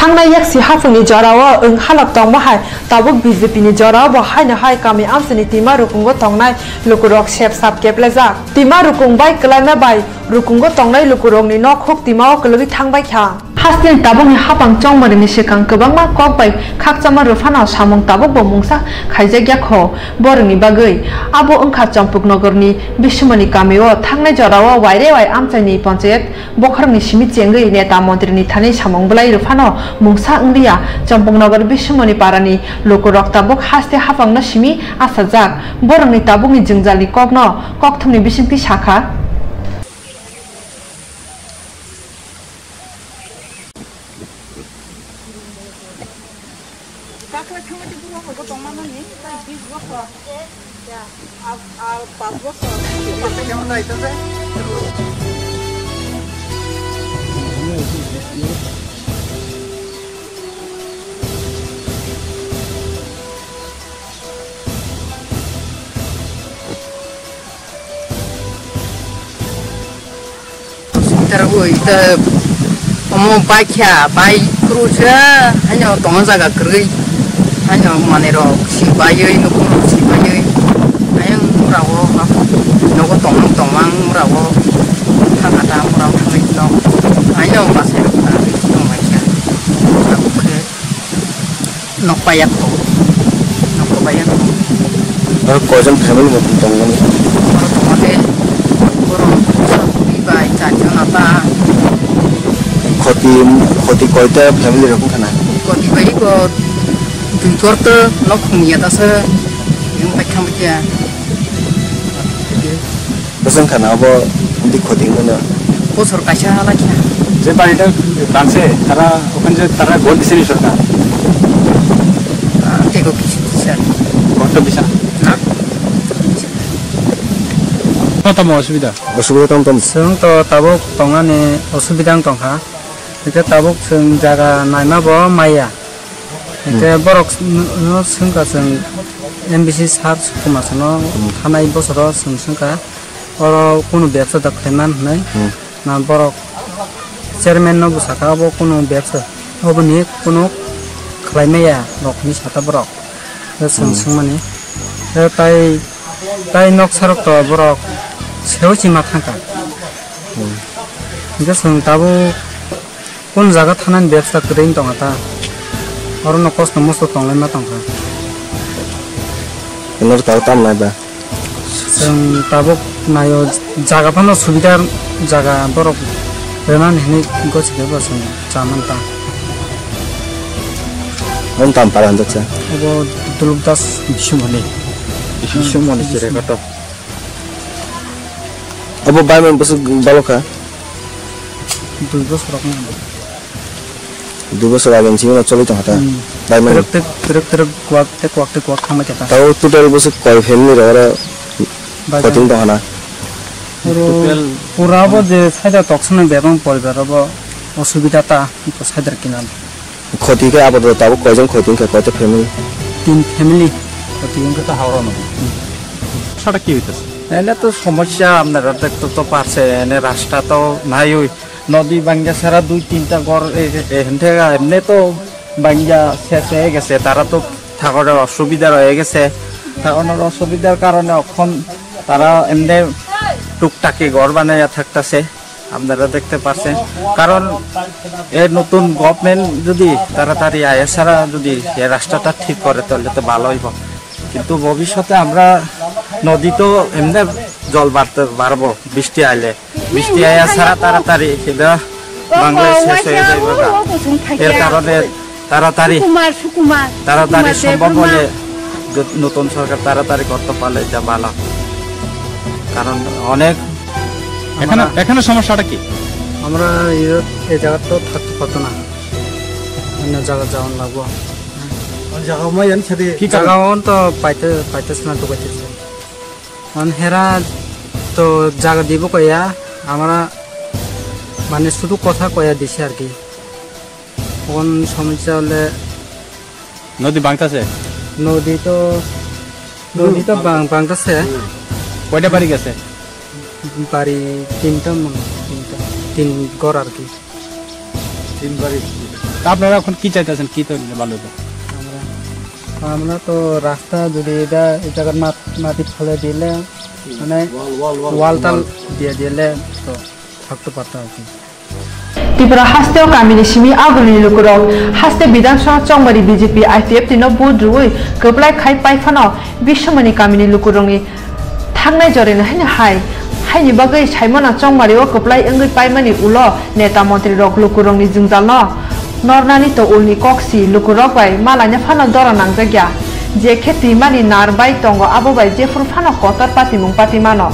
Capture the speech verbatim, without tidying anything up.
Thangnai yaksi haphangni jorao wng halok tongma hai tabuk B J P ni jorao bo haino hai kami amchaini twima rukungo tongnai lukurok sep sap keplejak. Twima rukung bai kwlaima bai rukungo tongnai lukurokni nok huk twimao kwlwgwi thangbai kha. Hasteni tabukni haphang chongmarini swkang kwbangma kok bai khakchangma rw phano samung tabukbo mungsa khaijak ya kho borokni bagwi. Abo wngkha Champaknagarni Biswamoni kamio thangnai jorao waire wai amchaini ponchayat bokhorokni simi chengwi neta montrini thani samung bwlai rw phano mungsa wngliya. Champaknagar Biswamoni parani lukurok tabuk haste haphangno simi achajak. Borokni tabukni jwngjalni kokno kokthumni bisingtwi sakha. Kakhwlai thangma tei bwrwi haphangbo tongma nini, tai bis bosor. A, a, pas bosor. Tarwi ta omo baikha bai kru se, haino tongna jaga kwrwi, haino manwi rok si baiwi nukung rok si baiwi ayang mura o nogo tongmang tongmang mura o thangkha ta mura o thangwi no haino bachai rok ta tongbaikha tabuk khe. Nok paiyak tongo. Nok paiyak tongo. Aro koijon family bo tongmani? Aro tongmani borok bwsa bwrwi bai charjon ata. Khoti, khoti koita family rok wngkha na? Khoti bai bo dui korto nok khumya ta se yang pai kham kya. Bwswng khana obo amtwi khoti wngmano. Bosor kaisa halai kha. Je pani ta bangse tara okhane je tara gol disini sorkar. Ah, tei kok kisi kisa. Gol to bisa. Na? Tamo tamo osubida? Osubida tamo tamo. Chwng to tabuk tongani osubida wng tongkha. Hwnkhe tabuk chwng jaga naima bo maya. Hwnkhe borok no, no swngkha chwng M B C sir Sukumar sano thanai bosoro chwng swngkha oro kunu bebsa da khlaiman hwnwi. Hmm. Na borok chairman no bwsakha obo kunu bebsa oboni kunu khlai maya rok hinwi sakha borok. Tei chwng Hmm. swngmani. Tei tai, tai nok sarok to borok seo chima thangkha. Hmm. Hwnkhe chwng tabuk Kun jaga thanani bebsa kwrwi wng tongkha ta? Orono kosto mosto tonglaima tongkha. Ino tabuk tamo nai ba? Chwng tabuk naio jaga phano subida jaga borok rwnani hinwi gosi khe bo chwng cha man ta. Omo tamo para hinjak cha? Obo Duluk Das. Bisumoni. Bisumoni chwrai kotor. Obo bai man bwswk balokha? Dui bosor rok wng. Dui bosor age ni simi no choli tongkha ta? Hmm. Bai man. Twrwk twrwk, twrwk twrwk, kwak tei kwak tei kwak thangbai kha ta. Tao total bwswk koi family rok oro Bai koting man. Tongkha na? Oro total pura bo je saida toksonai bebak poribar rok bo osubida ta, iko saida kinan. Khoti khe apatot tabuk koijon khoti wngkha, koita family? Tin family khoti wngkha. Kota haoro no. Sara ki hoitas? Ene to somosya, apnara dekte to parse, ene rasta to naiwi, nodi bangya sara dui tinta ghor, e, e, hentega, emne to bangya ses hoi gese, tara to thakore osubida roi gese, thakonor osubidar karone okhon tara emne tuktak ki ghor banaiya thaktase. আপনারা দেখতে পাচ্ছেন, কারণ এ নতুন গভর্নমেন্ট যদি তাড়াতাড়ি আয়া ছাড়া যদি এ রাস্তাটা ঠিক করে তাহলে তো ভালো হইব, কিন্তু ভবিষ্যতে আমরা নদী তো এমনি জল বাড়তে বাড়বো বৃষ্টি আইলে, বৃষ্টি আয়া ছাড়া তাড়াতাড়ি সেটা বাংলায় শেষ হয়ে যাইব গা। এর কারণে তাড়াতাড়ি, সুকুমার, সুকুমার, তাড়াতাড়ি সুকুমার সম্ভব দেববর্মা। হলে য-, নতুন সরকার তাড়াতাড়ি করতে পারলে এটা ভালো। কারণ অনেক এখানে, আমরা এখানে সমস্যাটা কি? আমরা এই, এই জায়গার তো থাকতে পারতো না, অন্য জায়গা যাওয়ান লাগবো। কি কারণে? জায়গা অন তো পাইতে, পাইতেছে না, ঢুকাইতেছে। অন হেরা তো জায়গা দিব কইয়া, আমরা মানে শুধু কথা কইয়া দিছি আর কি। কোন সমস্যা হলে নদী ভাঙতাছে? নদী তো, নদী তো ভাঙ-, ভাঙতাছে। কয়টা বাড়ি গেছে? বাড়ি তিনটা মনে হয়, তিনটা, তিন ঘর আর কি। তিন বাড়ি? আপনারা এখন কি চাইতেছেন, কি তৈরি ভালো হতো? আমরা, আমরা তো রাস্তা যদি এটা এই জায়গার মাত-, মাটি ফেলে দিলে, মানে, ওয়াল, ওয়াল, ওয়াল, ওয়াল টাল ওয়াল। দিয়ে দিলে তো থাকতে পারতাম আর কি। Tripura hasteo kamini simi agulini lukurok haste Bidhan Sabha Chongmari B J P I P F T no vote rwui kwplai khai pai phano Biswamani kamini lukurokni thangnai jorani haino hai. Haini bagwi Saimona Chongmari o kwplai wngwi paimani ulo neta montrirok lukurokni jwngjalno nornani to ulni kok si lukurok bai malaina phano dora nangjakya. Je khe twimani nar bai tongo abo bai jephuru phano kotor patimung pati mano.